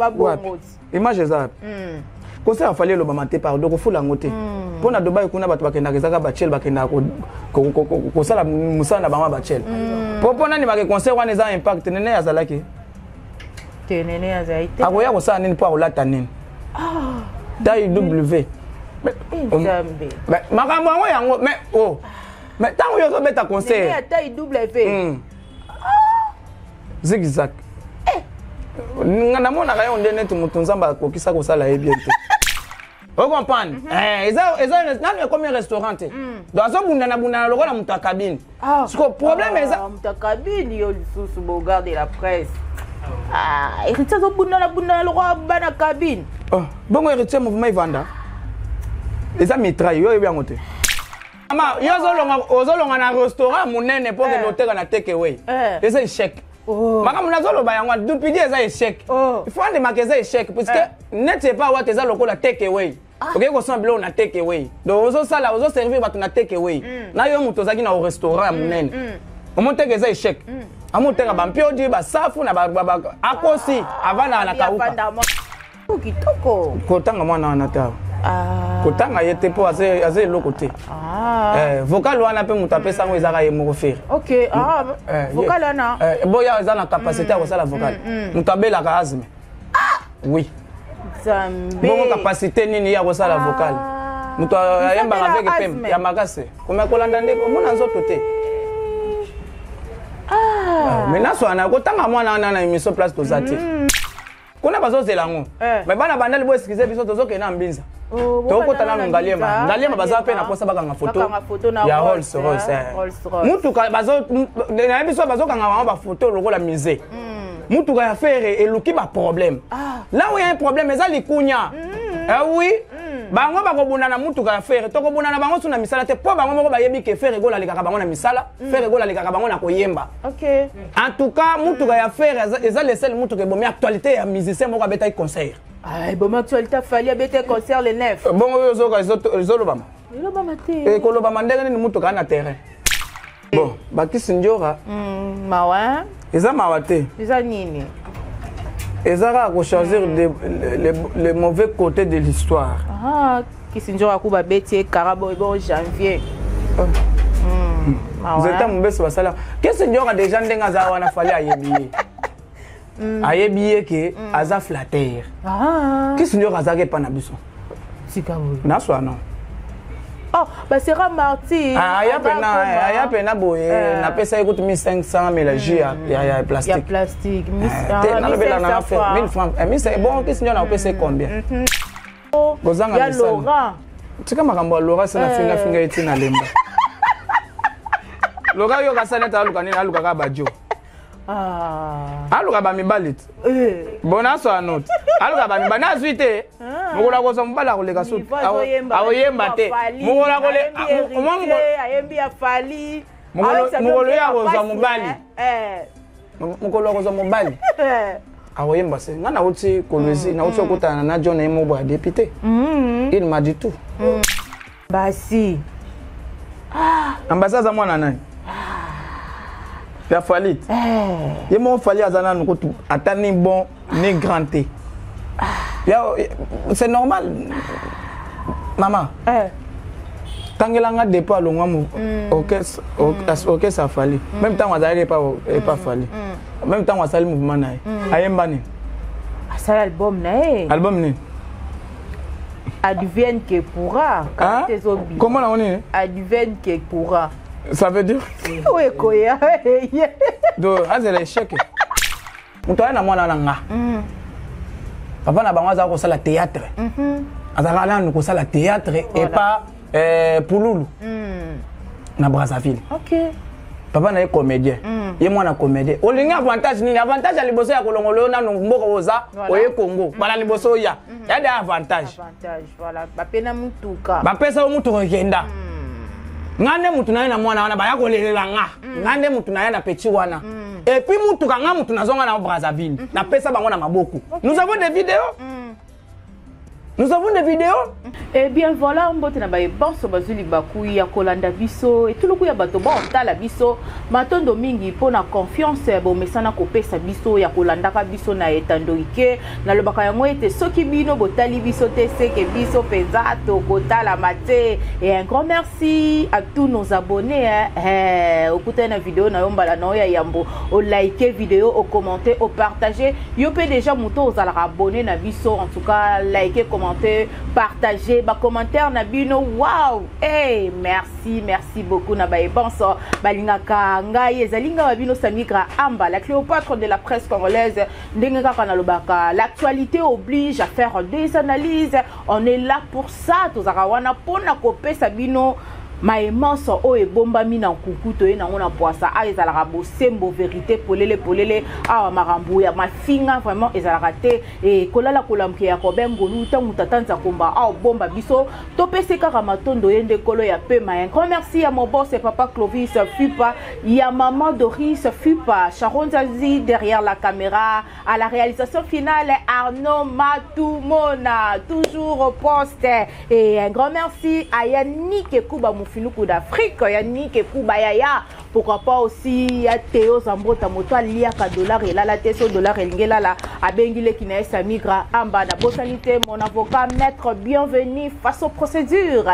Babongo. Image eza wapi? Concert ya Fally elobama te, pardon, kofula yango te. Mpo na Dubai kuna bato bakendaka, ezaka bachel bakendaka kosala mosala na bango ya bachel. Mpo nani bake concert wana eza impact. Nene azalaki te, Nene azali te. Akoya kosala nini? Mpo akolata nini? Taille W. Nzambe. Makambo yango yango, mais oh, mais ntango yo ozobeta concert ya taille W. Zigzag, nga namonaka yo nde neti moto Nzambe akokisa kosala ye bien te. Ocomprendre? Eza nanu ekomi restaurant te, donc azobundana bundana lokola moto ya cabine. Siko problème eza moto ya cabine yo lisusu, Beaugard de la presse. Ah, Héritier azobundana bundana lokola bana cabine. Bongo Héritier, mouvement evanda eza mitraille, yo oyebi yango te. Mama, yo ozolonga na restaurant monene mpo okende oteka na take away, eza échec. Makambo nazoloba yango dupidi, eza échec. Il faut andimaka eza échec, puisque neti epa wata eza lokola take away. Okei kosomba biloko na take away, donc ozosala, ozoservir bato na take away na yo moto ozalaki na restaurant ya monene. Omoni teke eza échec. Amoteka bampiodi, basafu na akosi, avandaka na kauka. Kitoko. Kotanga mwana wana te awa, kotanga ye te, mpo aza eloko te. Vocal wana mpe moto apesa yango ezaka ye moko Ferre. Vocal wana. Boya eza na capacité ya kosala vocal. Moto abelaka asthme, oui. Bongo capacité nini ya kosala vocal? Moto ayembaka avec pembe ya makasi koma kolanda nde omona nzoto te. Mais naswana kotanga mwana wana na émission, place toza te. Kuna bazozela yango. Mais bana bandali, bo excuse biso, tozokende na Mbinza, tokota nanu Ngaliema. Ngaliema baza mpe na posa bakanga foto ya Rolls Royce. Mutuka nayebi biso bazokanga bango bafoto lokola musée. Mutuka ya Ferre eluki baproblème. Là où il y a un problème, eza likunya. Oui, bango bakobunda na mutuka ya Ferre, tokobunda na bango su na misala te, mpo bango moko bayebi ke Ferre Gola alekaka bango na misala, Ferre Gola alekaka bango na koyemba. En tout cas, mutuka ya Ferre eza le seul mutuka ebomi actualité ya musicien moko abetaki concert. Ebomi actualité, Fally abetaki concert le 9. Bongo oyo ozoka ezolobama? Elobama te. Ekolobama ndenge nini mutuka na terrain? Bon, bakisi ndiora. Mawa. Eza mawa te. Eza nini? Eza kaka kochoisir le mauvais côté de l'histoire. Ah, kisi nzoka ku babeti ye kara boye bon janvier. Nzeta mobeso basala kisi nzoka déjà ndenge aza wana. Fally ayebi ye, ayebi ye ke aza flatteur. Kisi nzoka azalaki epa na biso. Sika boye. Naswa non. Oh, basera marti. Aya pena, aya pena boye, napesa ye kutu 1500 mila jus ya plastique. Ya plastique. Te, nalobela nanga fe 1000 francs. Bon, kisi nzoka nakopesa ye combien? Kozanga. Ya Laurent. Tika makambo ya Laurent, se na finga finga ye ntina lemba. Laurent yoka sa neti aluka nini? Aluka kaka bajo, aluka bamibali te. Bon, naso ano te, aluka bamibali, nazwi te. Mokolo akozwa mobali akoleka su, akoyemba te. Ayembi ya Fally. Mokolo ye akozwa mobali, mokolo akozwa mobali akoyemba se. Nga nauti Kolwezi, nauti okutana na John ye moko ya député, il m'a dit tout. Basi. Ambasi aza mwana nani ya Fally? Ye moko Fally aza nanu kutu ata ni bon ni grand te. Ya, c'est normal, mama. Tangelanga depuis alongwa mu orchestre Fally, même ntango azalaki epa Fally, même ntango asali mouvement na ye, ayemba nini? Asali album na ye. Album nini? Advienne que pourra. Comment nango nini? Advienne que pourra. Ça veut dire? Oyo ekoya. Donc azela échec. Moto aya na mwana na nga, papa na bango azala kosala théâtre, azalaka nanu kosala théâtre epa Pululu na Brazzaville. Papa na ye comédien, ye mwana comédien. Olingi avantage nini? Avantage ya liboso ya kolongola oyo nanu mboka oza, oye Congo bala liboso oya ya de avantage. Bapesa yo mutuka, okenda. Nga nde mutu na ye na mwana wana baya kolelela nga. Nga nde mutu na ye na petit wana. Et puis mutuka, nga mutu nazonga na Brazzaville, napesa bango na maboko. Nous avons des vidéos. Nous avons des vidéos. Eh bien voilà, mbote na baye banso bazwi libaku ya kolanda biso etuluku ya bato baotala biso. Matondo mingi mpo na confiance bomesana kopesa biso ya kolandaka biso na etando ike. Nalobaka yango ete soki bino botali biso te, seke biso mpenza tokotalama te. Et un grand merci à tous nos abonnés, hein. Eh, okutani na video na yo mbala na yo ya yambo, olike video, ocommente, opartage. Yo mpe déjà moto ozalaka abonné na biso, en tout cas like, commenter, partager ba commentaire na bino. Wow, hey, merci, merci beaucoup na baye banso balingaka ngai. Ezali ngai wa bino Samigra Amba, la Cléopâtre de la presse congolaise. Ndenge kaka nalobaka, l'actualité oblige à faire des analyses, on est là pour ça. Tozalaka wana mpona kopesa bino mayemanso oyo ebombami na nkuku, toye nango na pwasa. Awa ezalaka bosembo, vérité polele polele. Awa makambo ya mafinga vraiment ezalaka te. E kolala kolamuka ya kobe ngolu ntango tata Nzakomba aobomba biso, topesi kaka matondo ye nde nkolo ya pema. Un grand merci ya mon boss papa Clovis Fipa, ya maman Doris Fipa, Sharon Zazi derrière la caméra, à la réalisation finale Arnaud Matumona, toujours au poste. Et un grand merci à Yannick Kuba Mufinuku d'Afrique, Yannick Kuba Yaya, pourquoi pas aussi à Théo Zambrota moto aliaka dollar elala te, so dollar elingi elala abengi leki na ye Samigra Amba. Na bosani te mon avocat maître Bienvenu face aux procédures,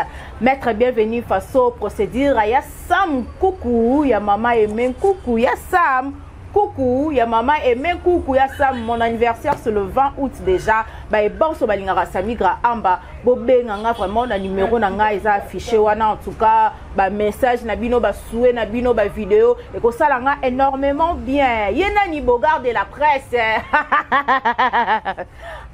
maître Bienvenu face aux procédures, ya Sam Kuku ya mama Aimé Kuku, ya Sam Kuku ya mama Aimé Kuku, ya Sam. Mon anniversaire, c'est le 20 août déjà. Baye banso balingaka Samigra Amba, bobenga nga vraiment na numéro na ngai eza affiché wana. En tout cas ba message na bino, ba souhait na bino, ba vidéo ekosala nga énormément bien. Ye nani? Bogard de la presse.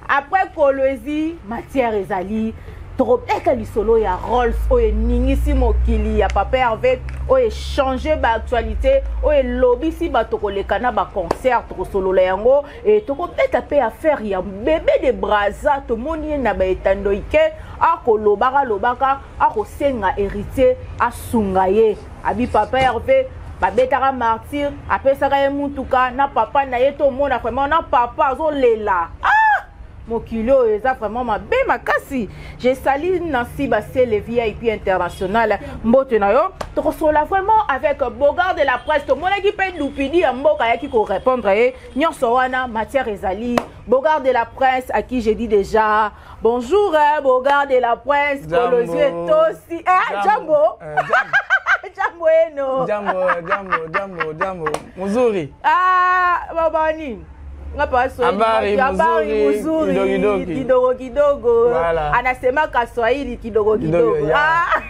Après Kolwezi, matière ezali, tokobeta lisolo ya Rolls oyo eningisi mokili, ya papa Hervé oyo echange baactualité, oyo elobisi bato koleka na baconcert. Tokosolola yango e tokobeta mpe affaire ya bébé de Braza. Tomoni ye na baetando ike akolobaka lobaka, akosenga Héritier asunga ye. Abi papa Hervé babetaka martyr, apesaka ye mutuka na papa na ye. Tomona vraiment na papa azolela. Ah! Mokili oyo eza vraiment mabe makasi. Je salue Nancy Basele, VIP international, mbote na yo. Tokosolola vraiment avec Bogard de la presse. Tomonaki mpe lupidi ya mboka ayaki korépondre ye. Nyonso wana matière ezali. Bogard de la presse, à qui j'ai dit déjà bonjour, hein, Bogard de la presse. Kolwezi etosi, eh, jambo jambo eno. Jambo, jambo, jambo, jambo, muzuri. Ah, babani ngapa. Habari. Habari. Mzuri. Mzuri. Kidogo kidogo. Voilà. Anasemaka Swahili kidogo kidogo, kidogo. Ah.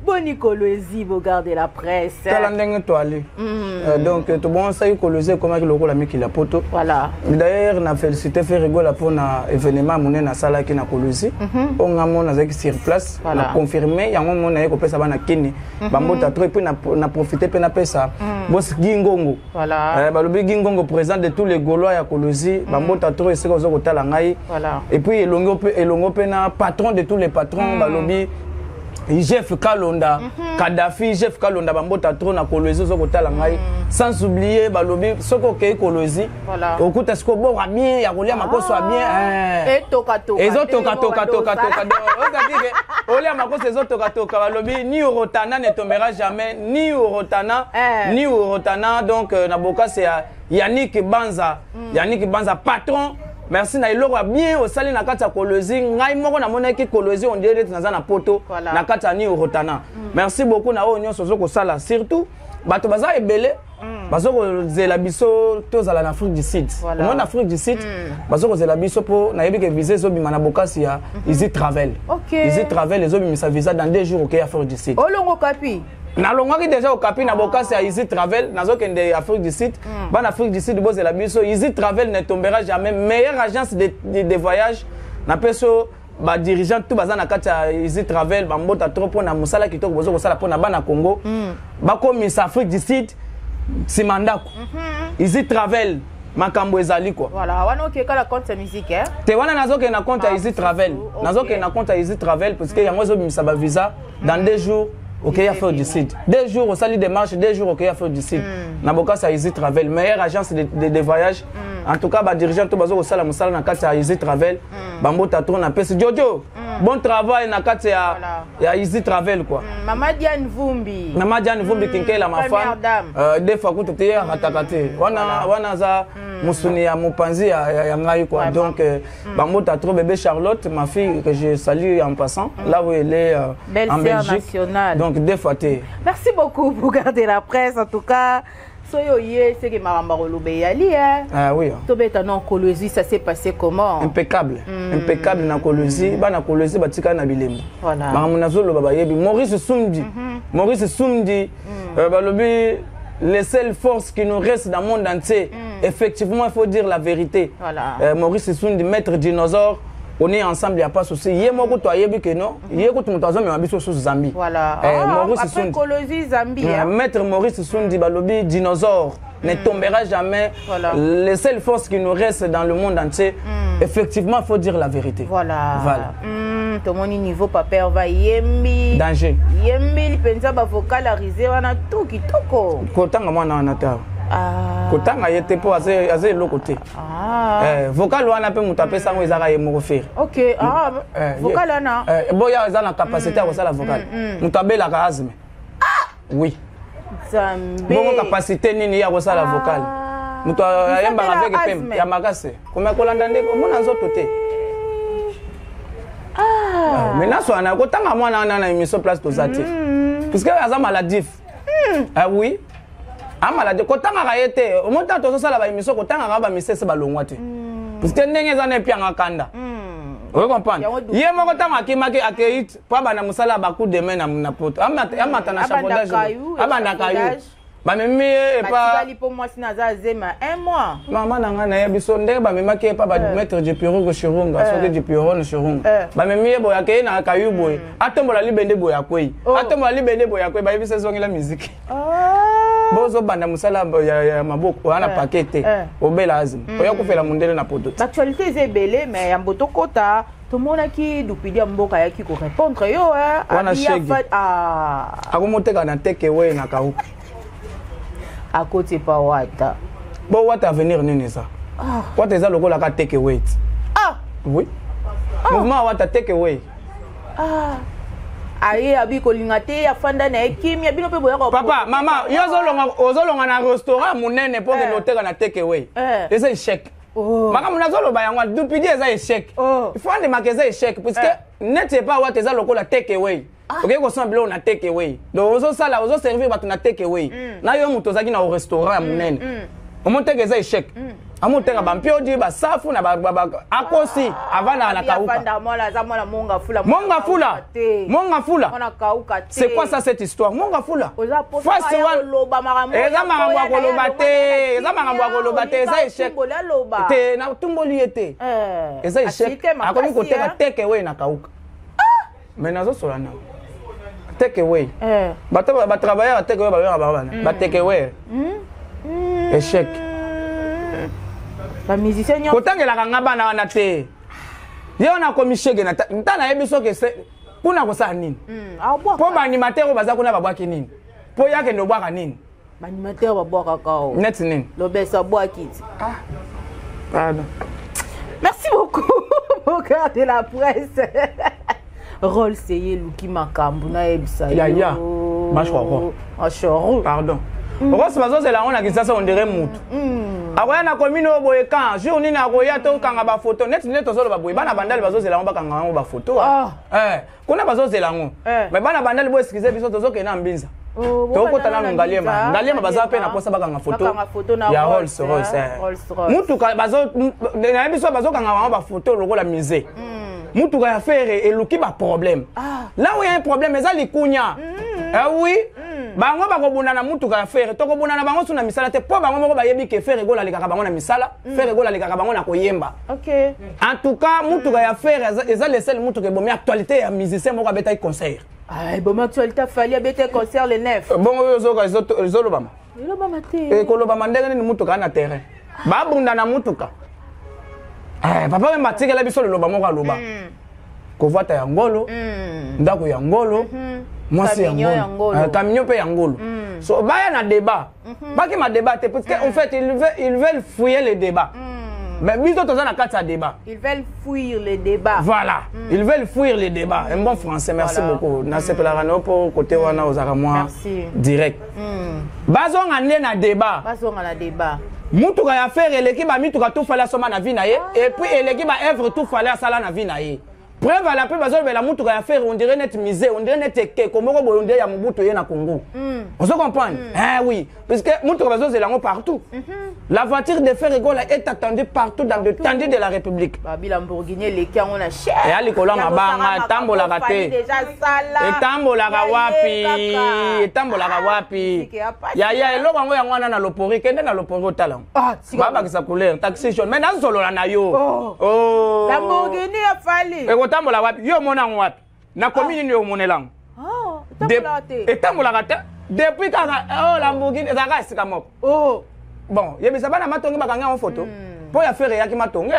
Boni Kolwezi, Bogard de la presse? Tala ndenge toali. Donc tobongisaki Kolwezi, ekomaki lokola mikili ya poto. D'ailleurs na félicité Ferre Gola mpona événement monene asalaki na Kolwezi, oyo nga mo nazalaki sur place. Na confirme yango, mo naye kopesa bana kini bambota trop. Et puis na profite mpe napesa bos Gingongo. Balobi Gingongo, président de tous les Gaulois ya Kolwezi, bambota trop esika oza kotala ngai. Et puis elongo mpe na patron de tous les patrons, balobi Jeff Kalonda, Kadhafi Jeff Kalonda, bambota trop na Kolwezi oza kotala ngai. Sans oublier, balobi soki okei Kolwezi, okuta sikoyo bora bien ya kolia, makoso ya bien. Etokatoka. Ezotokatoka toka toka, c'est-à-dire olia makoso ezotokatoka. Balobi ni Orotana ne tombera jamais, ni Orotana. Ni Orotana. Donc na bokasi ya Yannick Banza, Yannick Banza patron, merci na eloko ya bien osali na kati ya Kolwezi. Ngai moko namonaki Kolwezi, on dirait neti naza na poto. Na kati ya ni Orotana, merci beaucoup na oyo nyonso ozo kosala. Surtout bato baza ebele bazo kozela biso tozala na Afrique du Sud. Omoni, na Afrique du Sud bazo kozela biso mpo nayebi ke visa ezobima na bokasi ya Easy Travel. Easy Travel ezobimisa visa dans 2 jours, okei Afrique du Sud. Olongo Kapi. Nalongwaki déjà Okapi na bokasi ya Easy Travel, nazokende Afrique du Sud. Bana Afrique du Sud, bozela biso. Easy Travel ne tombera jamais, meilleure agence de voyage. Napesi yo badirigeant tout baza na kati ya Easy Travel, bambota trop mpona mosala kitoko boza kosala mpona bana Congo, bakomisa Afrique du Sud nsima ndako. Easy Travel, makambo ezali quoi. Voilà, wana okeka na compte ya musique, eh? Te, wana nazokende na compte ya Ah, Easy Travel. Nazokende na compte ya Easy Travel parce que yango ezobimisa bavisa dans 2 jours, okei Afrique du Sud. 2 jours osali démarche, 2 jours okei Afrique du Sud, na bokasi ya Easy Travel, meilleure agence de voyage. En tout cas badirigeant to baza kosala mosala na kati ya Easy Travel, bambota trop napesi Jojo, bon travail na kati ya, Voilà. ya Easy Travel quoi. Mama Diane Vumbi. Mama Diane Vumbi Kinkela, ma Première femme. dame. Des fois kutu te ye akataka te wana, wana aza mosuni ya mopanzi ya ngai quoi. Vraiment. Donc bambota trop bébé Charlotte, ma fille que je salue en passant, là où elle est Belle en sœur Belgique. Nationale. Donc des fois te. Merci beaucoup pour garder la presse. En tout cas, soki oye seke makambo ya koloba eyali e. Ah, oui. Tobeta no Kolwezi, ça s'est passé comment? Impeccable, impeccable na Kolwezi. Bana Kolwezi batikali na bilembo. Voilà. Makambo nazoloba bayebi. Maurice Sumdi, Maurice Sumdi, balobi les seules forces qui nous restent dans le monde entier. Effectivement, il faut dire la vérité. Voilà. Maurice Sundi, maître dinosaure, on est ensemble, il n'y a pas de souci. Ye moko to ayebi que non, ye ko to azomema biso sous Zambie. Voilà. Eh, Ah, Maurice après Sundi. Kolwezi, Zambie, hein. Maître Maurice Sundi balobi dinosaure ne tombera jamais. Voilà. Les seules forces qui nous restent dans le monde entier. Effectivement, il faut dire la vérité. Voilà. Voilà. Tomoni niveau paper va yembi. Danger. Yembi mpenza bavocal arise wana tout kitoko. Kotanga mwana wana te awa. Ah. Kotanga ye te mpo aza eloko te. Ah. Eh, vocal wana mpe moto apesa yango ezaka ye moko Ferre. Ok. Ah, Eh, vocal wana. Eh, boya eza na capacité ya kosala vocal. Moto abelaka asthme. Oui. Nzambe. Bongo capacité nini ya kosala vocal? Moto ayembaka Moto avec abelaka pembe asthme. ya makasi. Koma kolanda nde omona nzoto te. Ah. Mais naswana kotanga mwana wana na émission place toza te. Puisque aza maladif. Ah oui. A maladif kotangaka ye te. Omoni ntango tozosala baémission kotangaka bamisese balongwa te. Puisque ndenge eza na epianga kanda. Oyo comprendre. Yango Ye moko ntango akimaki akei po abanda mosala ya bacoup de main na poto. Amata na Abanda échafaudage. kayu, Abanda kayu. échafaudage. Bamemi ye epa Batikali mpo mwasi naza azema un mois. Mama na ngai nayebi so ndenge bamemaki ye pa bamaître Jipirogo Shirunga, soki Jipirono Shirunga. Bamemi ye boye akei na kayu boye atombola libende boye akwei. Oh. Atombola libende boye akwei, bayebisi ezongela miziki. Ah. Bozobanda mosala ya maboko oya na pake te. Obela asthme oya kufela mondele na poto te. Baactualité eza ebele, mais yambo tokota, tomonaki Dupidi ya mboka ayaki korépondre yo, eh. Wana Abi ya shege. Ah. Akomoteka na teke we na kauka. Akoti epa Wata. Bo Wata avenir nini eza? Wata eza lokola ka take away. Ah. Oui, mouvement Wata take away. Ah. Aye abi kolinga te, afanda na ye kimia, bino mpe boyaka. Papa, mama, yo ozolonga na restaurant monene mpo okende oteka na take away. Eza échec. Oh. Makambo nazoloba yango Dupidi eza échec. Oh. Il faut andimaka eza échec puisque neti epa Wata eza lokola take away. Okei kosomba biloko na take away, donc ozosala ozoservir bato na take away na yo moto ozalaki na restaurant ya monene, omoteka eza échec. Amoteka bampiodi basafu na akosi avandaka na kauka. Afanda mwana aza mwana Monga Fula. Monga Fula. Te. Monga Fula. Mwana kauka te. C'est quoi ça, cette histoire Monga Fula? Oza Face wana- koloba makambo. Eza makambo ya koloba te, eza makambo ya koloba te, eza échec. Aloba. Te, natumboli ye te. Eza échec, akomi koteka take away na kauka, mais nazosola na take away. Bato batravailleur ya take away babengaka bango bana batake away échec. Bamusicien nyonso. Kotangelaka nga bana wana te. Ye wana akomi shege na nta nayebi soki kuna kosala nini. Abwaka. Mpo baanimateur oyo baza kuna babwaki nini mpo ye akende obwaka nini? Baanimateur babwakaka o. Neti nini? Lobesa abwaki ti. Pardon. Merci beaucoup, Bogard de la presse. Rôle seye eluki makambo nayebisa. Ya, ya. Mashwaro. Mashwaro. Pardon, Rosi bazozela yango na Kinshasa, on dirait mutu akoya na commune oyo boye kan jour nini akoya tokanga bafoto neti nde tozoloba boye. Bana Bandali bazozela yango bakanga yango bafoto. Ah. Eh, kuna bazozela yango. Mais bana Bandali bo excuse biso, tozokende na Mbinza. Oh, Tokota nanu Ngaliema. Mbinza, Ngaliema baza mpe na Ngaliema. posa bakanga foto Bakanga foto na ya Rolls, Rolls Royce. eh, Eh. Rolls Royce. Mutuka bazo nayebi biso bazokanga bango bafoto lokola musée. Mutuka ya Ferre eluki baproblème. Ah. Là où il y a un problème eza likunya. Eh oui, bango bakobunda na mutuka ya Ferre, tokobunda na bango su na misala te mpo bango moko bayebi ke Ferre Gola alekaka bango na misala, Ferre Gola alekaka bango na koyemba. En tout cas mutuka ya Ferre eza le seul mutuka ebomi actualité ya musicien moko abetaki concert. Ah, ebomi actualité, Fally abete concert le 9. Bongo oyo ozoka ezolobama? Elobama te. Ekolobama ndenge nini? Mutuka na terrain babunda na mutuka. Eh, papa Wemba atikela biso liloba moko aloba: kovata ya ngolo, ndako ya ngolo, mwasi ya Camion ya ngolo. ngolo. Eh, camion mpe ya ngolo. So baya na débat, bakima débat te parce que en fait ils veulent fouiller le débat. Mais biso toza na kati ya débat. Ils veulent fuir le débat. Voilà. Ils veulent fuir le débat. Un bon français, merci beaucoup. Nasepelaka na yo mpo côté wana ozalaka mwa direct. Bazonga nde na débat. Bazonga na débat. Mutuka ya Ferre eleki bamituka tout Fally asomba na vie na ye, et puis eleki baœuvre tout Fally asala na vie na ye. Preuve à l'appui, bazolobela mutuka ya Ferre, on dirait net musée, on dirait net ekeko moko boye, on dirait ya Mobutu ye na Congo. On se comprend? Eh oui, puisque mutuka bazozela yango partout. La voiture de Ferre Gola est attendue partout dans l'étendue de la République. Babi Lamborghini eleki yango na cher. Eya likolo ya mabanga, etambolaka te. Etambolaka wapi? Etambolaka wapi? Yaya, eloko yango yango wana na lopori, kende na lopori otala yango. Babakisa couleur, taxi jaune. Mais nazosolola na yo. Oh. Lamborghini ya Fally. Ekotambola wapi? Yo omona yango wapi? Na commune nini omonela yango? Etambolaka te. Depuis kaka oh Lamborghini ezalaka esika moko. Bon, yebisa bana Matonge bakangi yango photo. Mpo ya Ferre eyaki Matonge,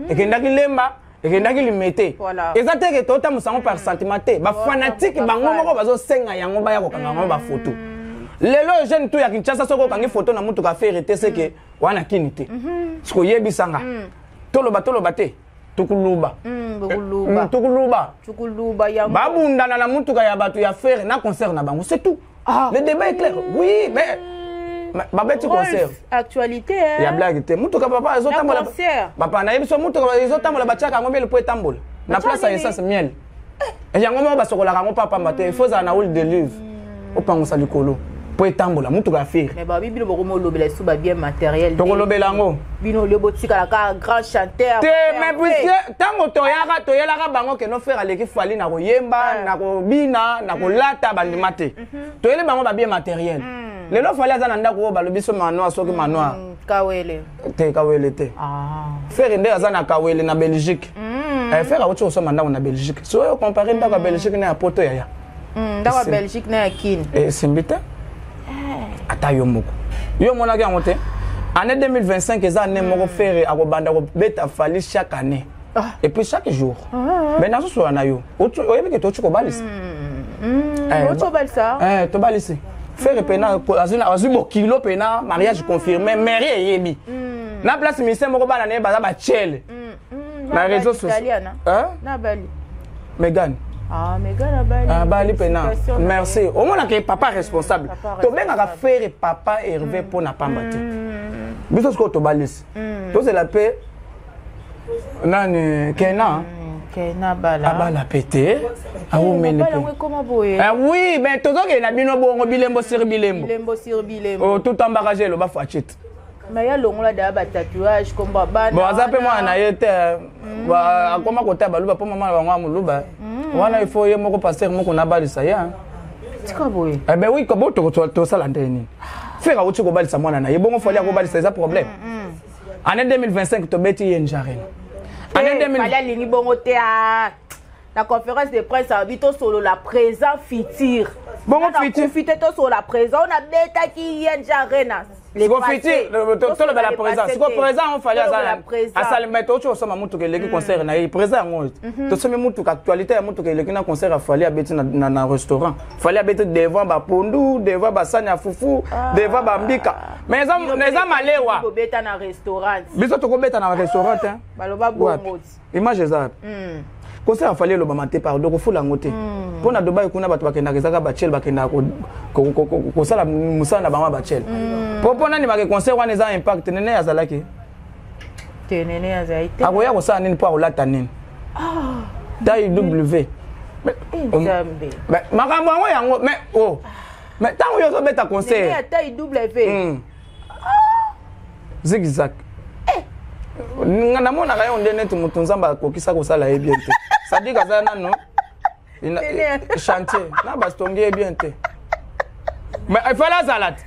ekendaki Lemba, ekendaki Limete. Eza te ke totambusa yango par sentiment te. Bafanatike bango moko bazosenga yango baya kokanga yango bafoto. Lelo jeune tout ya Kinshasa soki okangi photo na mutuka Ferre te, seke wana kini te. Siko yebisanga. Toloba toloba te. Tukuluba. Tukuluba. Tukuluba yango. Babundana na mutuka ya bato ya Ferre na concert na bango, c'est tout. Le débat est clair. Oui, mais babeti concert. Actualité, hein. Ya blague te. Mutuka papa ezotambola. Papa na yebiso mutuka ezotambola, batiaka yango miel po etambola. Na place ya essence, miel. Yango moko basokolaka yango papa pamba te. Il faut ezala na huile d'olive. Opangusa likolo po etambola mutuka ya Ferre. Mais babi bino bokomolobela esu ba bien matériel. Tokolobela yango. Bino olio botikala kaka grand chanteur. Te, mais puisque ntango toyaka toyelaka bango ke no Ferre aleki Fally na koyemba, na kobina, na kolata, bandima te. Toyeli bango babien matériel. Lelo Fally aza na ndako oyo balobi so manoir, soki manoir. Kawele. Te, Kawele te. Ferre nde aza na Kawele na Belgique. Ferre awuti kosomba ndako na Belgique. So oyo compare ndako ya Belgique na ya poto, yaya. Ndako ya Belgique na ya Kine. Esimbi te. Ata yo moko. Yo omonaki yango te. Année 2025 eza année moko Ferre akobanda kobeta Fally chaque année. Et puis chaque jour. Mais nazosola na yo. Oyebi ke toci kobalisa. Otobalisa? Tobalisi. Ferre pena azwi bokilo pena, mariage confirmé, mairie eyebi. Na place ministère moko bana na ye baza bachele. Na réseau social. Na bali. Megan. Ah, Megan abali. Abali pena. Merci. Omonaka papa responsable. Tobengaka Ferre papa Hervé mpo na pamba te. Biso sikoyo tobalisi. Tozela mpe nani Kena. Kena bala. Abala pe te. Awumeli pe. Ekoma boye. Oui, mais tozokende na bino bongo bilembo sur bilembo. Bilembo sur bilembo. Oh, tout ambakage eloba Fachit. Mais ya longola daya batatouage komba bana. Bon, aza mpe mwana na ye te, akoma kota baluba mpo mama na bango ya moluba wana. Il faut ye moko pasteur moko nabalisa ye. Tika boye. Eh ben oui, bo tosala ndenge nini? Ferre awuti kobalisa mwana na ye, bongo Fally akobalisa, eza problème? Année 2025 tobeti ye njarena. Année 2000 Fally alingi bongo te. Na conférence de presse alobi tosolola présent, futur. Bongo futur. Futur, tosolola présent. On abetaki ye njarena. Siko futur, tolobela présent. Siko présent on Fally asali, mais touti kosomba mutuka eleki concert na ye. Présent yango tosomi mutuka, actualité ya mutuka eleki na concert ya Fally abeti na restaurant. Fally abeti devant bapondu, devant basani ya fufu, devant bambika, mais eza malewa. Bobeta na restaurant. Biso tokobeta na restaurant te. Baloba bongo. Image eza wapi? Concert ya Fally elobama te, pardon, kofula yango te. Mpo na Dubai kuna bato bakendaka, ezaka bachele bakendaka kosala mosala na bango ya bachele. Mpo nani bake concert wana eza impact. Nene azalaki? Te, Nene azali te. Akoya kosala nini? Mpo akolata nini? Taille W. Makambo yango yango, mais oh, mais ntango yo ozobeta concert taille W. Zigzag, nga namonaka yo nde neti moto Nzambe akokisa kosala ye bien te, c'est-à-dire aza nano chantier na bastongi ye bien te, mais efale azala te.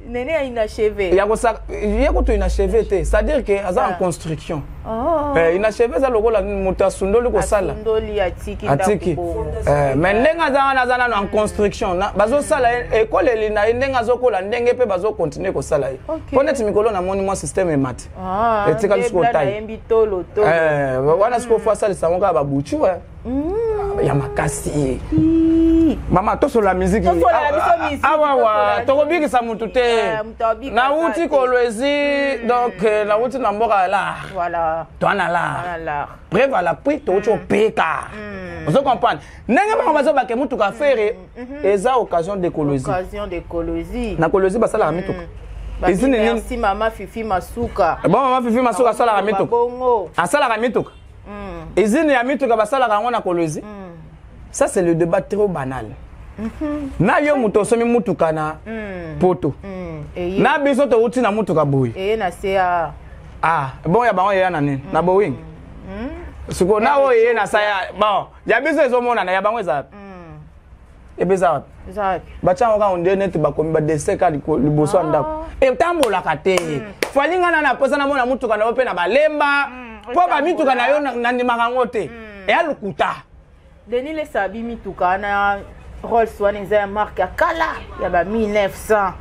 Nene ya inachevé. Ya kosaka ye kutu inachevé te, c'est-à-dire que aza en construction. Inachevé eza lokola moto asundoli kosala. Asundoli, atiki. Atiki, mais ndenge aza wana, aza nano en construction, bazosala ye ekoleli na ye ndenge azokola, ndenge mpe bazokontinue kosala ye. Mpo neti mikolo namoni mwa système emati, etikali sikoyo tai wana, sikoyo fo asalisa yango kaka babutu ya makasi. Fally. Mama, tosolola miziki awawa, tokobikisa mutu te. Nauti Kolwezi, donc nauti na mboka ya lar, toa na lar, preuve à l'appui, touti opeka. Ozo comprendre ndenge bango bazobake mutuka Ferre eza occasion de Kolwezi. Occasion de Kolwezi. Na Kolwezi basalaka mituka. Ezini nini? Merci mama Fifi Masuka. Bon, mama Fifi Masuka asalaka mituka, asalaka mituka, ezini ya mituka basalaka yango na Kolwezi. Ça, c'est le débat trop banal. Na yo moto osomi mutuka na poto, na biso touti na mutuka boye. Eye na se ya. Ah bon, ya bango eya na nini? Na Boeing. Sikoyo na oyo eye na sa ya bon, ya biso ezomonana, ya bango eza ebe eza wapi? Batya yango kaka onde neti bakomi badessin kaka liboso ya ndako, etambolaka te. Fally, nga na naposa namona mutuka na yo mpe na balemba, mpo bamituka na yo nandimaka yango te, eya lokuta. Denis Lessie abi mituka wana Rolls wana eza ya marque ya kala ya ba 1900.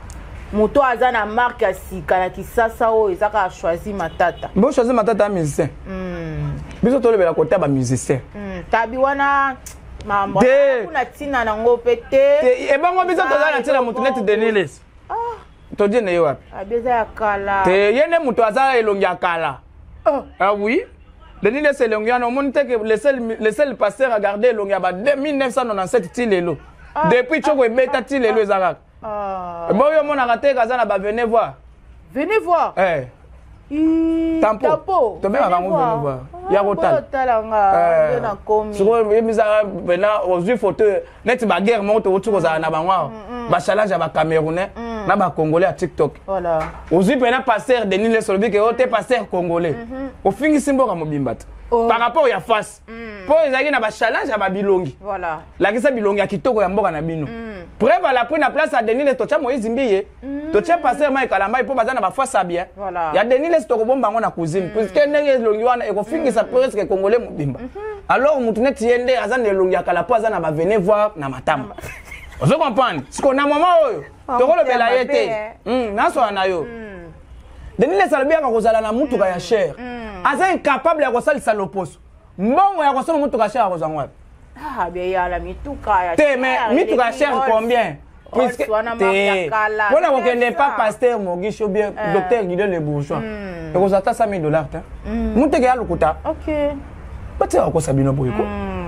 Moto aza na marque ya sika na Kisasa oyo eza kaka Choisi Matata. Bo Choisi Matata ya musicien. Biso tolobela kota bamusicien. Tabi wana mambo kuna ntina nango mpe te. Ebongo biso toza na ntina motu neti Denis Lessie, todie na ye wapi? Abi eza ya kala. Te, ye nde moto aza elongi ya kala. Ah oui, Denis Lessie, elongi wana omoni te ke le seul pasteur a garde elongi ya ba 1997 ti lelo. Depuis tioko ebeta ti lelo eza kaka. Boyo omonaka te kaza na bavenez voir. Venez voir. Eh. Tampo tobengaka yango venez voir ya kotala. Sikoyo yebisaka mpena ozwi photo neti baguerre moko tokoti kozala na bango awa, bachallenge ya bacamerounais na bacongolais ya TikTok. Ozwi mpena pasteur Denis Lessie, olobi ke o te pasteur congolais, ofingisi mboka mobimba te par rapport ya face, mpo ezalaki na bachallenge ya babilongi. Lakisa bilongi ya kitoko ya mboka na bino. Preuve à l'appui, na place ya Denis Lessie totya Moïse Mbiye, totya pasteur Mike Kalambay, mpo baza na baface ya bien. Ya Denis Lessie tokobomba yango na cuisine, puisque ndenge elongi wana ekofingisa presque congolais mobimba. Alors mutu neti ye nde aza na elongi ya kala mpo aza na bavenez voir na matama. Ozo comprendre? Siko na mama oyo tokolobela ye te, nasola na yo. Denis Lessie alobi yaka kozala na mutuka ya cher, aza incapable ya kosalisa loposo. Mbongo ya kosomba mutuka cher akozwa ngo wapi? Te, mais mituka ya cher combien? Puisque te, mpona kokende pa pasteur Mogisho, bien docteur Guido Le Bourgeois, ekozwa ata 100 000 $ te. Muteke ya lokuta, batika kokosa bino boye ko.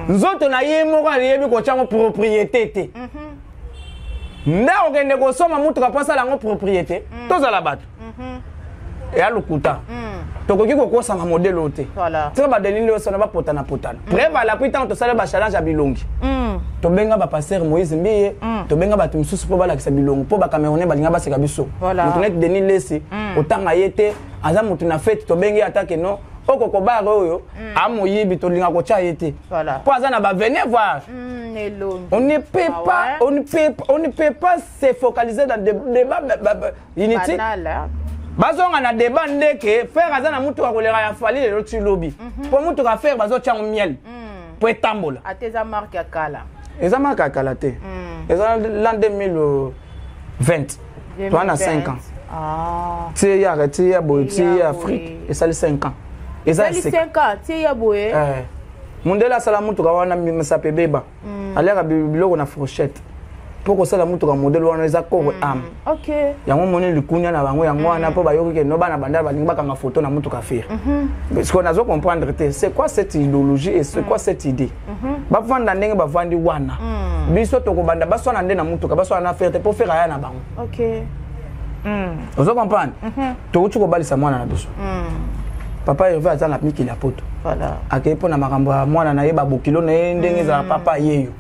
Nzoto na ye moko ayebi kotyango propriété te, nde akokende kosomba mutuka mpo asala yango propriété? Tozala bato eya lokuta, tokoki kokosama modele oyo te. Tika baDenis nyonso na bapotana potana. Preuve à l'appui, ntango tosali bachallenge ya bilongi, tobenga bapasteur Moïse Mbiye, tobenga bato misusu mpo balakisa bilongi, mpo bacamerounais balinga baseka biso. Moto neti Denis Lessie, otanga ye te, aza motu na fete, tobengi ye ata keno okokobare oyo amoyibi, tolinga kotya ye te mpo aza na bavenez voir. On ne peut pas, on ne peut pas se focaliser dans des débats inutiles. Bazonga na débat ndeke Ferre aza na mutuka koleka ya Fally lelo ti lobi, mpo mutuka Ferre bazotyango miel mpo etambola. Ate eza marque ya kala. Eza marque ya kala te, eza l'an 2020, toa na 5 ans. Tie yaka, tie ya boye, tie ya Afrique esali 5 ans. Eza 5 ans tie ya boye. Mundele asala mutuka wana misapo ebeba, aliaka biloko na fourchette mpo kosala mutuka modèle wana eza corps âme. Yango moni likunya na bango yango wana, mpo bayoki ke no bana bandala balingi bakanga photo na mutuka Ferre. Parce que nazo comprendre te c'est quoi cette idéologie et c'est quoi cette idée. Bavanda ndenge bavandi wana, biso tokobanda baswana nde na mutuka, baswana na Ferre te, mpo Ferre aya na bango. Ozo comprendre? Tokuti kobalisa mwana na biso. Papa Herve aza na mikili ya poto, akei mpo na makambo ya mwana na ye, babokilo na ye ndenge ezala. Papa yeyo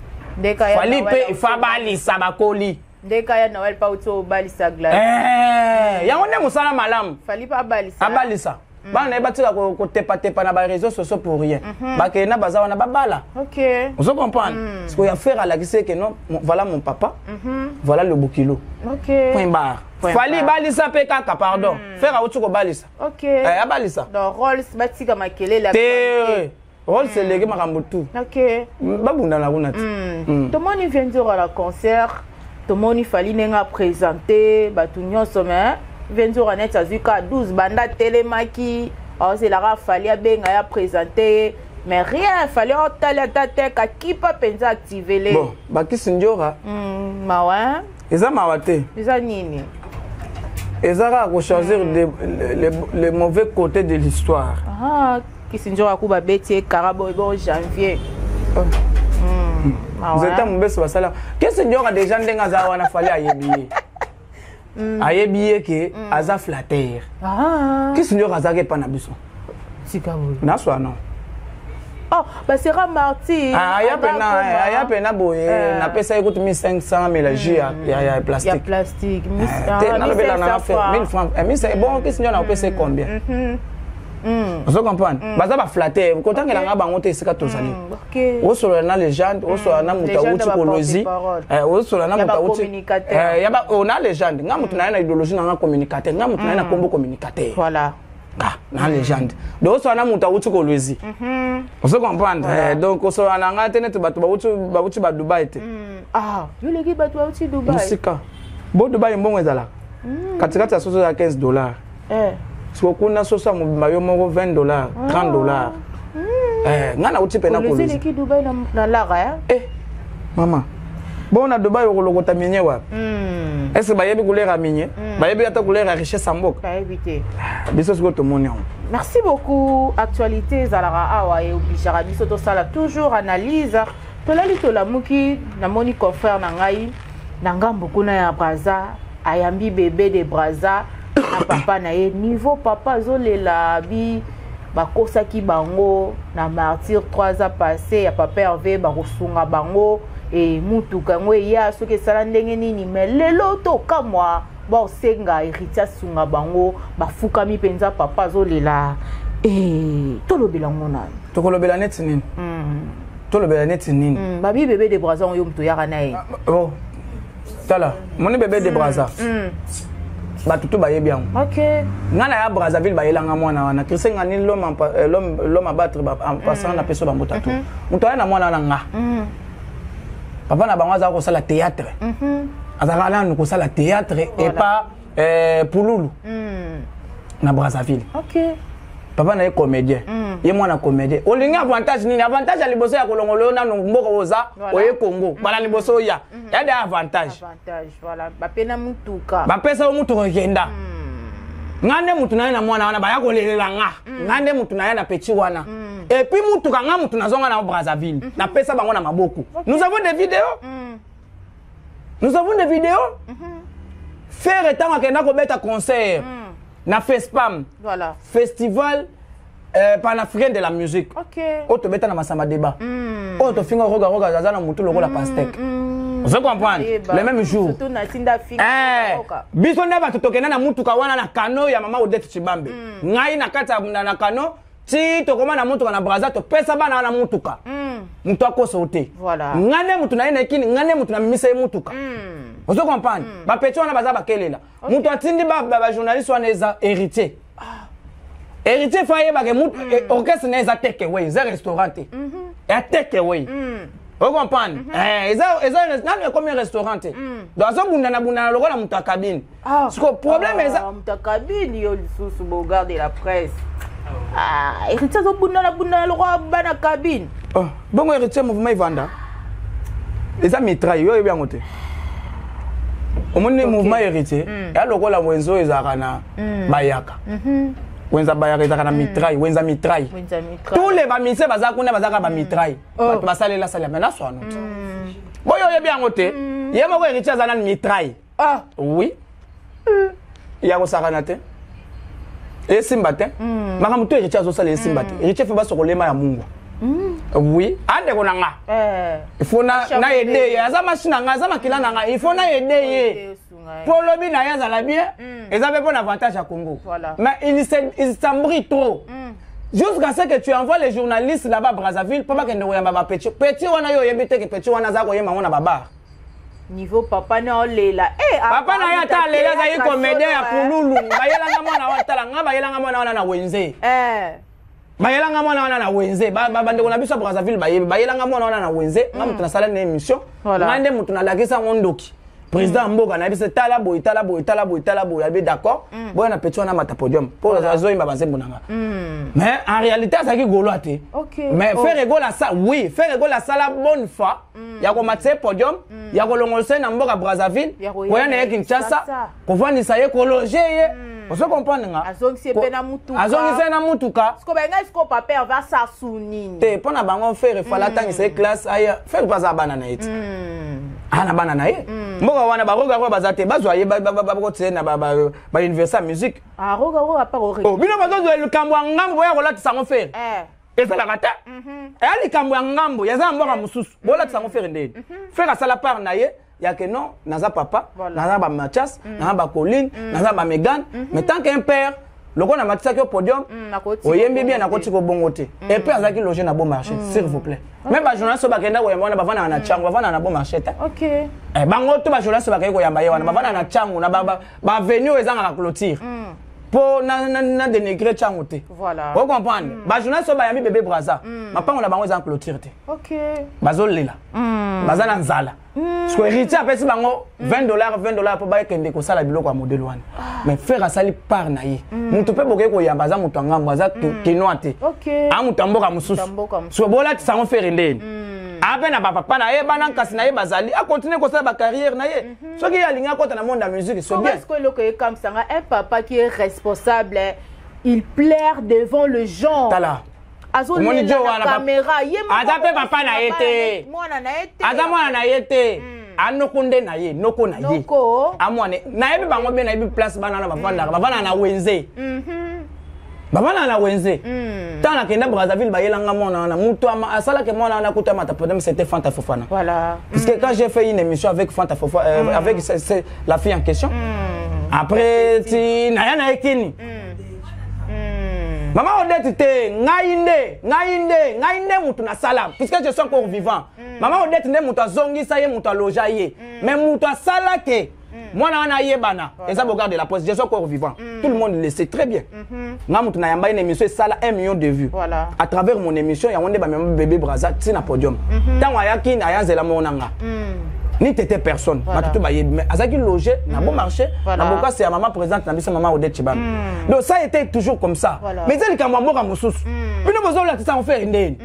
Fally mpe ifa balisa bakoli. Ndeka ya Noel pa uti obalisa glace. Yango nde mosala malamu. Fally mpe abalisa. Abalisa bana na ye, batika kotepatepa na baréseau sociaux pour rien. Bakende na baza wana babala. Ozo comprendre? Sikoyo ya Ferre alakisi eke non, voilà mon papa, voilà le bokilo, point barre. Fally balisa mpe kaka, pardon, Ferre auti kobalisa. Abalisa. Donc Rolls batika makelele. Te, Rolls eleki makambo tu. Babundana kuna te. Tomoni Venzora na concert, tomoni Fally ndenge aprésente bato nyonso, mais Venzora neti azwi ka 12 banda atelemaki, aozelaka Fally abenga ye aprésente ye. Mais rien, fallait otali ata te kakipa mpenza activele. Bon, bakisi ndiora. Mawa. Eza mawa te. Eza nini? Eza kaka kochoisir le mauvais côté de l'histoire. Ah, kisi ndiora ku babeti ye kara boye bon janvier. Nzeta mobeso basala kisi ndiora déjà ndenge aza wana, Fally ayebi ye. Ayebi ye ke aza flatteur. Kisi ndiora azalaki epa na biso. Sika boye. Naswa non. Oh, basera martyr. Aya pena, aya pena boye, napesa ye kutu 1500 mila jus ya plastique. Ya plastique. Te, nalobela na 1000 francs. 1500, bon, kisi ndiora napesa ye combien? Ozo comprendre, baza baflatteur, kotangelanga bango te. Esika tozali, osolola na légende, osolola na moto awuti Kolwezi, osolola na moto awuti na légende. Nga moto na ye na idéologie nanga communicateur, nga moto na ye na kombo communicateur. Voilà. Nga na légende, donc osolola na moto awuti Kolwezi, ozo comprendre. Donc osolola na nga te neti bato bawuti badubai te. Yoleki bato bawuti Dubai. Mosika bo Dubai, mbongo ezalaka katikati ya soso ya 15 dollars. Siko kuna soso ya mobimba yo moko 20 dollars, 30 dollars. Nga nauti mpena Kolwezi Dubai na lara. Eh mama, bon, na Dubai okolokota minye wapi? Est ce bayebi couleur ya minye? Bayebi ata couleur ya richesse ya mboka? Bayebi te. Biso sikoyo tomoni yango. Merci beaucoup. Actualité ezalaka awa, eobligeaka biso tosala toujours analyse. Tolali, tolamuki, namoni confrère na ngai na ngambo kuna ya Braza ayambi bébé de Braza na papa na ye. Niveau papa azolela, bi bakosaki bango na martyr 3 ans passé ya papa Hervé, bakosunga bango e mutuka yango eya soki esala ndenge nini. Mais lelo tokamwa, baosenga héritier asunga bango, bafukami mpenza, papa azolela. E tolobela yango nani? Tokolobela neti nini? Tolobela neti nini? Babi bébé de Braza oyo moto oyaka na ye. Oh. Tala, moni bébé de Braza, bato to bayebi yango. Nga na ya Brazzaville, bayelanga mwana wana Christian Ngani, l'homme à battre en passant na peso bambota to moto aya na mwana wana. Nga papa na bango azala kosala théâtre, azalaka nanu kosala théâtre epa Pululu na Brazzaville. Papa na ye comédien, ye mwana comédien. Olingi avantage nini? Avantage ya liboso ya kolongola yo nanu mboka oza, oye Congo bala liboso oya ya de avantage. Bapesa yo mutuka, okenda. Nga nde mutu na ye na mwana wana, baya kolelela nga. Nga nde mutu na ye na petit wana. Et puis mutuka, nga mutu nazonga na Brazzaville, napesa bango na maboko. Nous avons des vidéos, nous avons des vidéos. Ferre ntango akenda kobeta concert na Fespam, festival panafricain de la musique, oyo tobeta na Masamba Débat, oyo tofinga Roga Roga aza na motu lokola pastèque, ozo comprendre, le même jour biso nde bato tokenda na mutuka wana na kano ya mama Odete Chibambe. Ngai na kati na kano ti tokoma na mutuka na Braza, topesa bana wana mutuka. Moto akosa te, nga nde motu na ye na ekini, nga nde motu namimisa ye mutuka, ozo comprendre. Bapetits wana baza bakelela, moto atindi bajournaliste wana eza héritier. Héritier fa ayebake orchestre na eza take away, eza restaurant te, ya take away, ocomprendre. Eza nanu ekomi restaurant te, donc azobundana bundana lokola moto ya cabine. Siko problème eza moto ya cabine yo lisusu bogarde la presse. Héritier azobundana bundana lokola bana cabine. Bongo héritier, mouvement evanda eza mitraille, yo oyebi yango te. Omoni mouvement héritier eya lokola wenze oyo ezalaka na bayaka, wenza bayaka ezalaka na mitraille, wenza mitraille. Tous les bamusiciens baza kuna, bazaka bamitraille, bato basalela salela. Mais naswano te, boyo oyebi yango te. Ye moko héritier aza nani mitraille. Oui, ya kosakana te, esimba te. Makambo to héritier azosala esimba te. Héritier faut basokolema ya mungwa. Oui, andeko na nga, il faut na aider ye, aza machine na nga, aza makila na nga, il faut na aider ye mpo lobi na ye azala bien. Eza mpe mpo na avantage ya Congo. Mais il s'embrouille trop jusqu'à ce que tu envoies les journalistes là-bas à Brazzaville mpo bakende koyamba bapetits. Petit wana, yo oyebi te ke petit wana aza koyemba ngo na babar. Niveau papa na olela. Papa na ye ata alela, azali comédien ya Pululu. Bayelanga mwana wana, tala nga, bayelanga mwana wana na wenze, bayelanga mwana wana na wenze. Bandeko na biso ya Brazzaville bayebi, bayelanga mwana wana na wenze. Nga moto nasala na émission, nga nde moto nalakisa yango ndoki. Président ya mboka nayebi se tala boye, tala boye, tala boye, tala boye, abe d'accord, boya na petit wana mata podium mpo azoyimba banzembo na nga. Mais en réalité azalaki Gaulois te. Mais Ferre Gola sa, oui, Ferre Gola asala bonne foi ya komatisa ye podium, ya kolongolisa ye na mboka Brazzaville, koya na ye Kinshasa, kovandisa ye, kologer ye. Ozo comprendre nga? Azongisi ye mpe na mutuka. Azongisi ye na mutuka. Siko bengai siko papa Herve asasu nini? Te, mpo na bango Ferre fala atangisa ye classe, aya Ferre mpe aza bana na ye ti. Aa na bana na ye. Mboka wana baroga oyo baza te, bazwa ye, bakotisa ye na bauniversité ya musique. Aroga oyo apa? Oh, bino bazozwa likambo ya ngambo, boya kolatisa yango Ferre. Ezalaka te, eya likambo ya ngambo, yaza na mboka mosusu, bolatisa yango Ferre ndeni? Ferre asala part na ye ya ke non, naza papa, naza bamathias, naza bacolline, naza bamegan, mais tant qu'un père, lokola namatisaki yo podium, oyembi bien, nakoti kobongo te. Et puis azalaki logé na Bon Marché, s'il vous plaît. Même bajournaliste oyo bakenda koyamba wana, bavandaka na Ntiango, bavandaka na Bon Marché te. Bango to bajournaliste oyo bakei koyamba ye wana, bavandaka na Ntiango, na baavenue oyo ezangaka clôture, mpo na dénigrer Ntiango te. Ocomprendre? Bajournaliste oyo bayambi bébé Braza, mapango na bango eza clôture te. Bazolela, baza na nzala. Parce que héritier apesi bango 20 dollars, 20 dollars, mpo bakende kosala biloko ya modèle wana. Mais Ferre asali part na ye. Moto mpe bokei koyamba aza moto ya ngambo, aza kinois te, a moto ya mboka mosusu. So bolatisa yango Ferre ndeni? Ape na bapapa na ye, bana nkasi na ye bazali, acontinue kosala bacarrière na ye. Soki ye alingi akɔta na monde ya musique, c'est bien. Est-ce que eloko ekamwisanga, un papa qui est responsable, il pleure devant le gens? Tala. Azolela na caméra ye. Aza mpe papa na ye te. Mwana na ye te. Aza mwana na ye te, anoko nde na ye, noko na ye. Amwana nayebi bango mpe nayebi place bana wana bavandaka. Bavandaka na wenze, bavandaka na wenze. Ntango nakenda Brazzaville, bayelanga mwana wana. Moto asalaki mwana wana kuta mata problème, c'était Fanta Fofana. Parce que quand j'ai fait une émission avec Fanta Fofana, avec la fille en question, après ti naya na ye kini mama Odette te, ngai nde, ngai nde, ngai nde moto nasala, puisque je suis encore vivant. Mama Odette nde moto azongisa ye, moto aloja ye, mais moto asala ke mwana wana ayebana eza Bogard de la Presse. Je suis encore vivant, tout le monde le sait très bien. Nga moto nayamba une émission, esala 1 million de vues à travers mon émission. Yango nde bamema bébé Braza ntina podium. Ntango ayaki, aya nzela moko na nga ni tete personne, bato to bayebi, mais azalaki logé na Bon Marché, na bokasi ya mama présidente na biso, mama Odette Chibana. Donc ça était toujours comme ça. Mais eza likambo ya mboka mosusu, bino bozolatisa yango Ferre ndeni?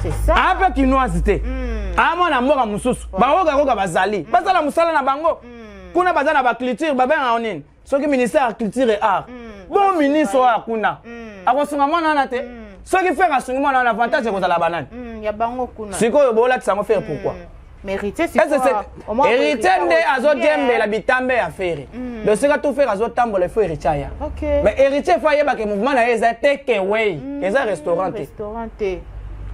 C'est ça. Ape kinoise te, amwana mboka mosusu. Bakokakoka bazali, basala mosala na bango kuna, baza na baculture, babengaka nini, soki ministère ya culture et art. Bon, ministre oyo akuna akosunga mwana wana te. Soki Ferre asungi mwana wana, avantage ekozala banani? Ya bango kuna. Sikoyo bolatisa yango Ferre pourquoi? Mais héritier, héritier nde azodiembela bitambe ya Ferre. Donc sika to Ferre azotambola, ifo héritier aya. Mais héritier faut ayebaka mouvement na ye eza take away, eza restaurant te. Restaurant te.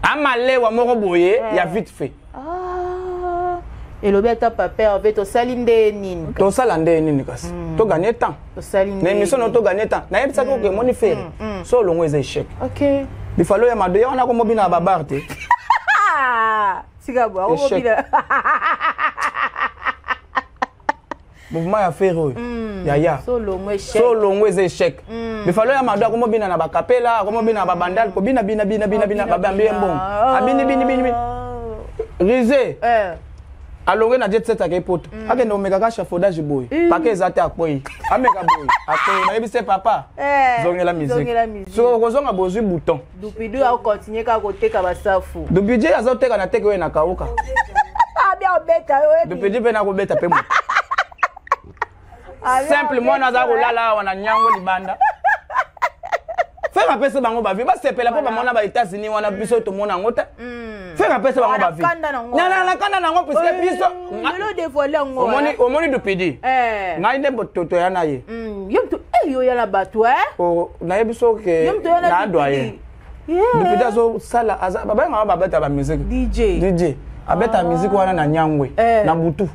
Amalewa moko boye ya vite fait. Ah, elobi ata papa Herve, tosali nde nini? Tosala nde nini? Kasi toganye temps. Tosali na émission na toganye temps. Nayebisaki oke emoni Ferre so olongo eza échec. Bifalo ya mado ya wana komobina na babar te. Tika bo akomobina. Mouvement ya Ferre oyo yaya. So olongo échec. So olongo eza échec. Bifalo ya mado akomobina na bakapela, akomobina na babandal, kobina bina bina bina bina, babambi ye mbongo, abini bini bini bini rise. Alonge na jet set, akei poto, akende komeka ka échafaudage boye, pake eza te, akwei, ameka boye, akwei. Nayebi se papa, zongela musique. Soki okozonga, bozwi bouton. Dupidu akocontinue kaka koteka basafu. Dupidi azoteka na teke oyo na kauka. Abia obeta yo. Dupidi mpe nakobeta mpe moto simple. Mwana aza kolala awa na nyango libanda. Ferre apesa bango bavie, basepela mpo bamona ba États-Unis wana, biso tomona yango te. Ferre apesa bango bavie na kanda nango, puisque biso omoni Dupidi, ngai nde toya na ye. Yo ya na bato. Nayebi so ke na doyen Dupidi azosala, babengaka babeta bamusique. DJ. DJ abeta musique wana na Nyangwe na butu.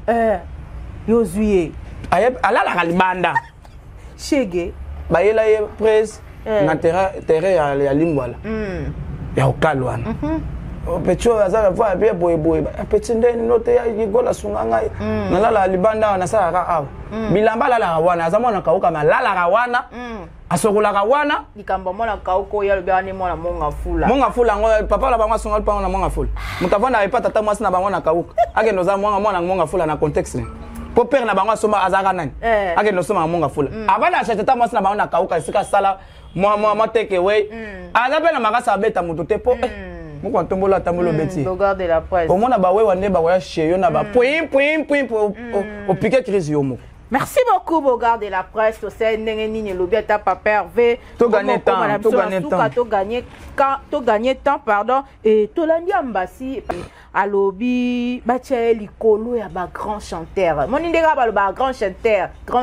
Yo zwi ye. Alalaka libanda. Shege. Bayela ye presse na terrain ya Lingwala ya okal wana. Oh, petit oyo aza na voix ya boye boye, ah, petit nde nino te igola asunga ngai. Nalalaka libanda awa, nasalaka awa. Bilamba alalaka wana, aza mwana kauka, me alalaka wana, asokolaka wana. Likambo mwana kauka oyo alobi wana mwana monga fula. Monga fula yango papa na bango asunga mpango na monga fula. Moto avanda epa tata mwasi na bango na kauka, akende oza mwana mwana monga fula na contexte nini? Po père na bango asomba azalaka nani? Akende osomaka monga fula. Avanda acha tata mwasi na bango na kauka esika asala mwa mwa mwa take away. Aza mpe na makasi abeta moto te po moko atombola atambola obeti. Bogard de la presse. Omona bawewa nde bakoya chez yo na ba puim puim puim po opike crise yo moko. Merci beaucoup, Bogard de la presse. Tosali ndenge nini elobi ata Papa Hervé. To gagner temps, to gagner temps. To gagner quand to gagner temps, pardon. Et tolandi Ambasi alobi batia ye likolo ya ba grand chanteur. Moni ndenge baloba grand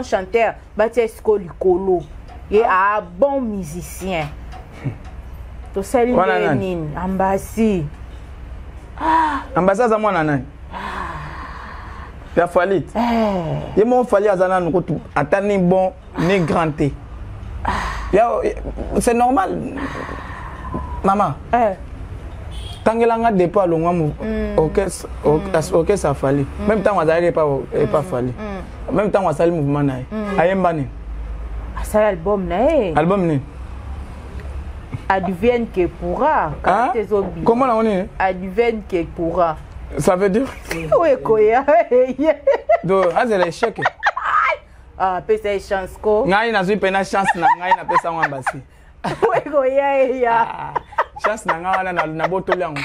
chanteur batia ye sikoyo likolo. Ye a bon musicien. Tosali Wana ndenge nani? nini Ambasi. Ambasi aza mwana nani? Ya Fally. Ye moko Fally aza nanu kutu ata ni bon ni grand te. Ya, c'est normal. Mama. Tangelanga depuis alongwa mu orchestre orchestre ya Fally. Même ntango azalaki epa Fally. Même ntango asali mouvement na ye. Ayemba nini? Asali album na ye. Album nini? Advienne que pourra. Hein? Comment na nini? Advienne que pourra. Ça veut dire? Oyo ekoya. Donc azela échec. Ah, pesa ye chance ko. Ngai nazwi mpena chance na ngai napesa yango Ambasi. Oyo ekoya eya. Ah, chance na ngai wana nabotoli yango.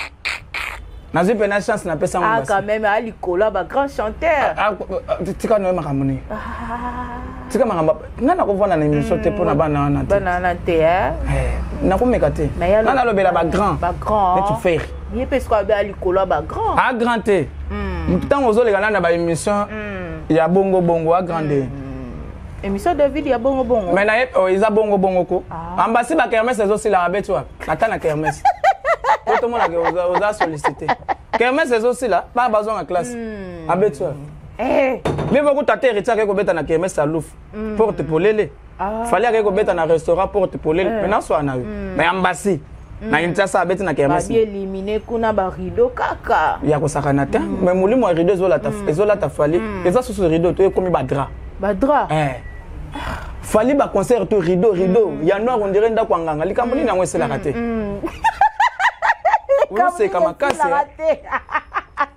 Nazwi mpena chance napesa yango Ah, Ambasi. quand même, à likolo ba grand chanteur. Ah, ah, tika noye makambo nini? Tika makambo ngai nakovanda na émission te mpona bana wana te. Bana wana te, hein? Eh, nakomeka te. Mais ya Ngai nalobela ba grand. Ba grand. Neti Ferre. Ye mpe sikoyo abe likolo ya ba grand. A grand te. Motu ntango ozoleka nani na ba émission ya bongo bongo a grand te. Émission David ya bongo bongo. Mais na ye oh, eza bongo bongo ko. Ah. Ambasi ba kermesse ezosilaka abeti wapi? Ata na kermesse. Po tomonaka oza sollicité. Kermesse ezosila, bana bazonga classe. Abeti wapi? Mais boko tata héritier akei kobeta na kermesse ya Lufu. Porte polele. Fally akei kobeta na restaurant porte polele. Mais naswa na yo. Mais Ambasi na Kinshasa abeti na kermesse. Babi éliminé kuna ba rideau kaka. Ya kosakana te. Mais molimo ya rideau ezolata ezolata Fally. Eza susu rideau to ekomi ba drap. Ba drap. Eh. Fally ba concert to rideau rideau ya noir on dirait ndako ya nganga. Likambo nini yango eselaka te? Ozoseka makasi. Te.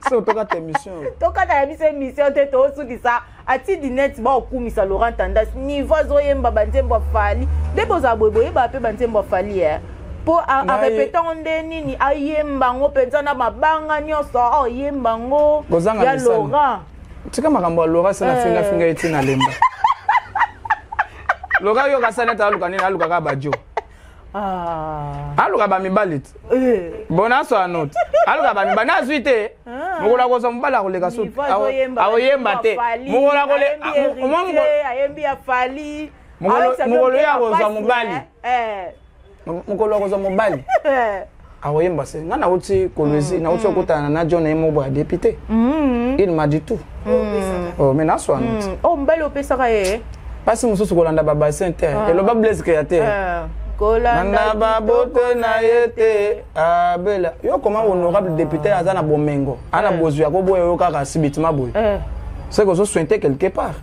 Se otokata émission. Tokata ya biso émission te, tosukisa atindi net baokumisa Laurent Tendance niveau azoyemba banzembo ya Fally nde bozala boye boyeba mpe banzembo ya Fally po arépéter yango nde nini ayemba yango mpenza na mabanga nyonso ayemba yango Kozanga ya misala. Laurent. Tika makambo ya Laurent se na finga finga ye ntina lemba. Laurent yoka sani ete aluka nini, aluka kaka bajo. Aluka bamibali te. Bon aswa note. Aluka bamibali nazwi te. Mokolo akozwa mobali akoleka so. Niveau azoyemba Akoyemba te. Fally, Mokolo akole ayembi Héritier, ayembi ya Fally. Mokolo Ayebisa mokolo bino ye akozwa pasi, mobali. Mokolo akozwa mobali. Akoyemba se nga nauti Kolwezi, nauti okutana na John ye moko ya député. Il m'a dit tout. Oh, mais naswa note. Oh, mobali opesaka ye. Mpasi mosusu kolanda babassin te. Eloba Blaise Créateur. Kolanda nanda babote na ye te abela yo koma honorable député aza na bomengo ana bozwi akoboya yo kaka subitement boye. C'est que ozosointe quelque part.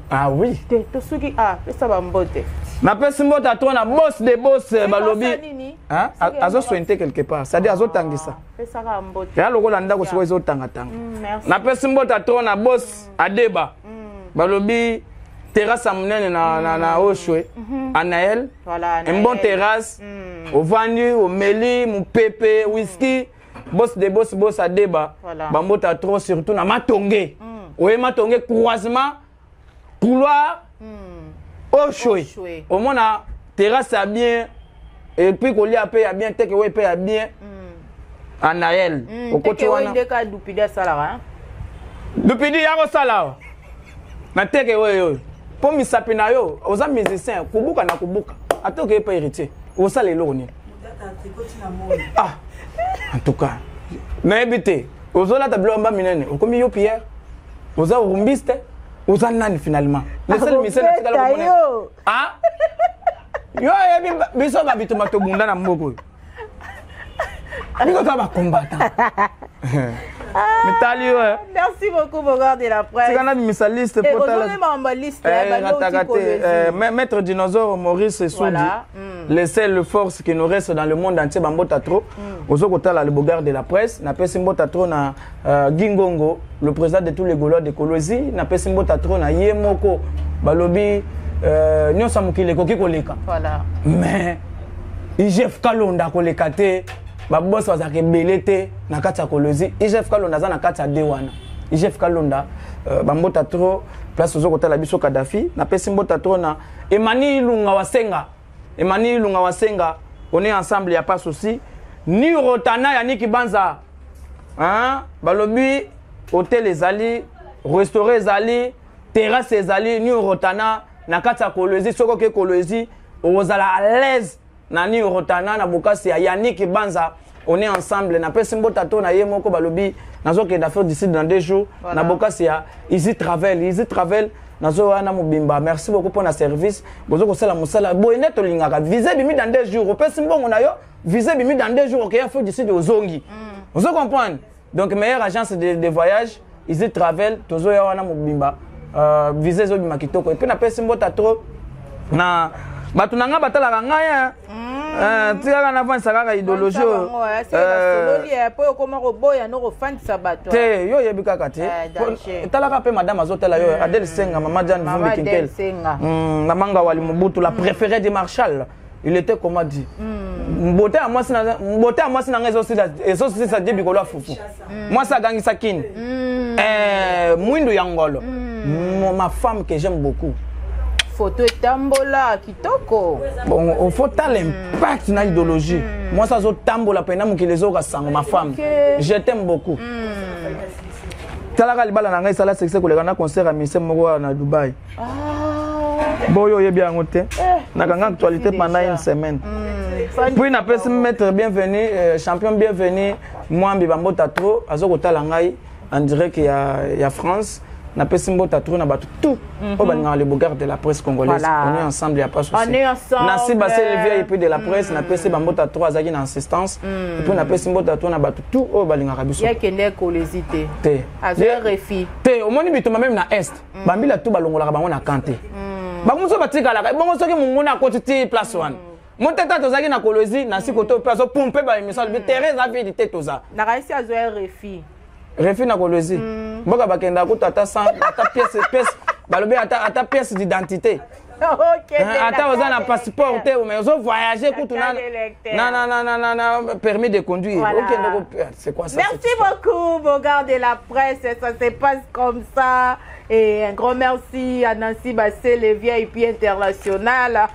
Ah oui. Te tosuki ah pesa bambote. Napesi mbote ato na boss de boss balobi. Pesa nini? Hein? Azosointe quelque part, c'est-à-dire azotangisa. Pesaka mbote. Ya lokola ndako sikoyo ezotangatanga. Merci. Napesi mbote ato na boss adeba balobi terrasse ya monene na Oshwe Anaël. Voilà, Un bon Anaël. terrasse ovandi omeli mopepe whisky boss de boss boss adeba. Bambota trop surtout na Matonge oye Matonge croisement couloir Oshwe. Oshwe. Omona terrasse ya bien et puis kolia pe ya bien teke we pe ya bien Anaël okoti Teke oyo wana. nde kaka Dupidi asalaka, hein? Dupidi ya kosala awa na teke oyo oyo mpo misapi na yo oza musicien kubuka na kubuka ata okeye pa héritier osala eloko nini? Ah, en tout cas nayebi te ozolata biloko mba minene okomi yo Pierre oza rumbiste oza nani finalement le seul musicien natikala Akobeta komona yo. Ah yo oyebi biso babitumba tobunda na mboka oyo. Biso toza bacombattant. Mitali yo. Eh. Merci beaucoup, Bogard de la presse. Tika nabimisa liste. Eh, ozomema liste. Eh, nataka te. Maître dinosaure Maurice Soudi, voilà. Les seules forces qui nous restent dans le monde entier, bambota trop. Ozo kotala le Bogard de la presse, napesi mbota trop na Gingongo, le président de tous les Gaulois de Kolwezi, napesi mbota trop na ye moko balobi nyonso ya mokili ekoki koleka. Voilà. Mais IGF Kalonda koleka te, babosi bazalaka ebele te na kati ya Kolwezi. IGF Kalonda aza na kati ya de wana. IGF Kalonda, bambota trop place ozo kotala biso Kadhafi, napesi mbota trop na Emani Ilunga Wasenga. Emani Ilunga Wasenga, on est ensemble, y a pas souci. Ni Rotana ya Niki Banza. Hein? Balobi hôtel ezali, restaurant ezali, terrasse ezali, ni Rotana na kati ya Kolwezi, soko ke Kolwezi, ozala à l'aise na ni Rotana na bokasi ya Yannick Banza. On est ensemble, na pesi mbota to na ye moko balobi nazokende Afrique du Sud dans 2 jours. Voilà. Na bokasi ya Easy Travel, Easy Travel nazo wana mobimba. Merci beaucoup pour na service. Bozo kosala mosala boye nde tolingaka. Visa bimi dans 2 jours, opesi mbongo na yo, visa bimi dans 2 jours, okeya Afrique du Sud ozongi. Ozo comprendre? Donc meilleure agence de voyage Easy Travel, tozo ya wana mobimba. Visa ezobima kitoko. Et puis na pesi mbota trop na bato na nga batalaka ngai, hein. Tikaka nafandisa kaka idéologie oyo. Po okoma koboya no kofandisa bato. Te, yo oyebi kaka te. Etalaka mpe madame azotala yo, Adèle Senga, mama Diane Vumbi Kinkel. Mama Ngawali Mobutu, la préférée de Marshall. Il était comment dit? Mbote ya mwasi na mbote ya mwasi na ngai ezosisa die bikolo ya fufu. Mwasi agangisa kini. Mwindu ya ngolo. Ma femme que j'aime beaucoup. Photo etambola kitoko. Bon, il faut ta l'impact na idéologie. Moi ça zo tambola pena mokili ezoka sango, ma femme. Je t'aime beaucoup. Talaka libala na ngai sala succès koleka na concert ya mise moko na Dubaï. Boyo oyebi yango te. Nakanga actualité pendant une semaine. Puis napesi maître bienvenu, champion bienvenu, Mwambi bambota trop, azo kotala ngai en direct ya France. Napesi mbota trop na bato tout. Oyo balingaka le Bogard de la presse congolaise. Voilà. On est ensemble, y a pas souci. On est ensemble. Nancy Bassé, le VIP de la presse, napesi bambota trop azaki na assistance. Et puis napesi mbota trop na bato tout oyo balingaka biso. Ya kende Kolwezi te. Te. Azo refi. Te, omoni bitoma même na est. Bambila tout balongolaka bango na kante. Bango so batikalaka, bongo soki monguna akoti ti place wana. Moteta tozalaki na Kolwezi, na siko to place pompe ba émission, le terrain za vide te toza. Na raisi azo refi. Refi na Kolwezi. Mboka bakenda kuta ata 100, ata pièce, pièce, balobi ata pièce d'identité. Ok, Ata oza na passeport te, mais ozo voyager kutu na Carte d'électeur. na na na na na na permis de conduire. Voilà. Ok, donc, c'est quoi ça, Merci cette histoire? beaucoup, Bogard de la presse, ça se passe comme ça. Et un grand merci à Nancy Bassé, le VIP international,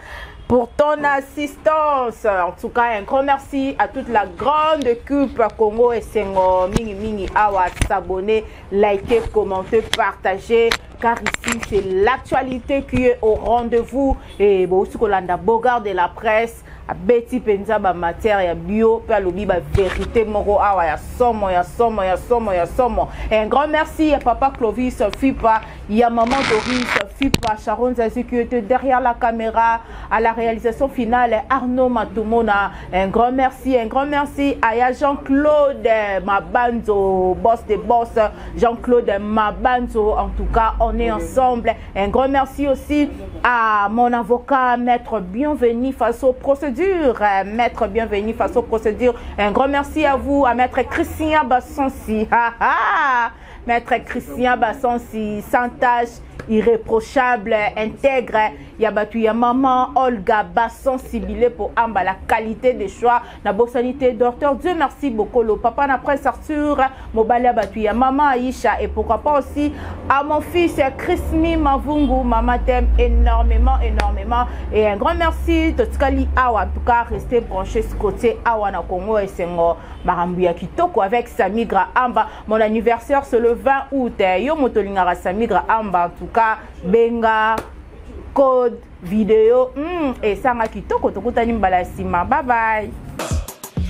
pour ton assistance. En tout cas, un grand merci à toute la grande équipe Congo et Sengo. Mingi mingi awa, s'abonner, liker, commenter, partager. Car ici, c'est l'actualité qui est au rendez-vous. Et bon, aussi Kolanda Bogard de la presse, à Betty Penza, ba matière ya bio, pe alobi ba vérité moko awa ya somo, ya somo, ya somo, ya somo. Et un grand merci à papa Clovis Fipa, ya maman Doris Fipa, Sharon Zazu qui était derrière la caméra, à la réalisation finale, Arnaud Matumona. Un grand merci, un grand merci à ya Jean-Claude Mabanzo, boss des boss, Jean-Claude Mabanzo. En tout cas, on est ensemble. Un grand merci aussi à mon avocat, Maître Bienvenu face aux procédures. Maître Bienvenu face aux procédures. Un grand merci à vous, à Maître Christian Bassonsi. Ha, ha. Maître Christian Bassonsi, sans tâche, irréprochable, intègre. Yabatu ya maman Olga Bassonsi Bilé pour Amba, la qualité des choix. Na bosanité, docteur Dieu merci beaucoup. Le papa na prince Arthur, Mobali Abatu ya maman Aïcha et pourquoi pas aussi à mon fils Chrismi Mavungu. Maman t'aime énormément, énormément. Et un grand merci Totikali Awa. En tout cas, restez branchés ce côté Awa na Congo et Sengo. Marambuya Kitoko avec Samigra Amba. Mon anniversaire c'est le 20 août. Yo motolingara Samigra Amba. En tout cas, Benga, code, vidéo. Et Sanga Kitoko, tokutani mbala sima. Bye bye.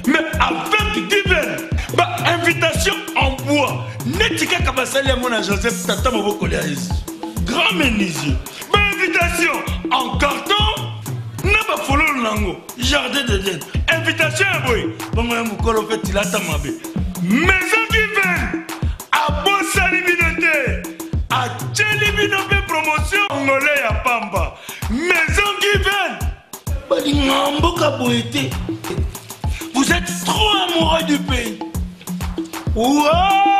Mais avec Given, ba invitation en bois. Neti kaka basali ya mona Joseph Tata Moboko ya Yesu. Grand menuisier. Ba invitation en carton. Na ba fololo nango. bango jardin d'Eden invitation ya boye bongo ya mokolo mpe tilata mabe. Maison Given abosani bino te, atieli bino mpe promotion ngole ya pamba. Maison Given balinga mboka boye te. Vous êtes trop amoureux du pays. Wow!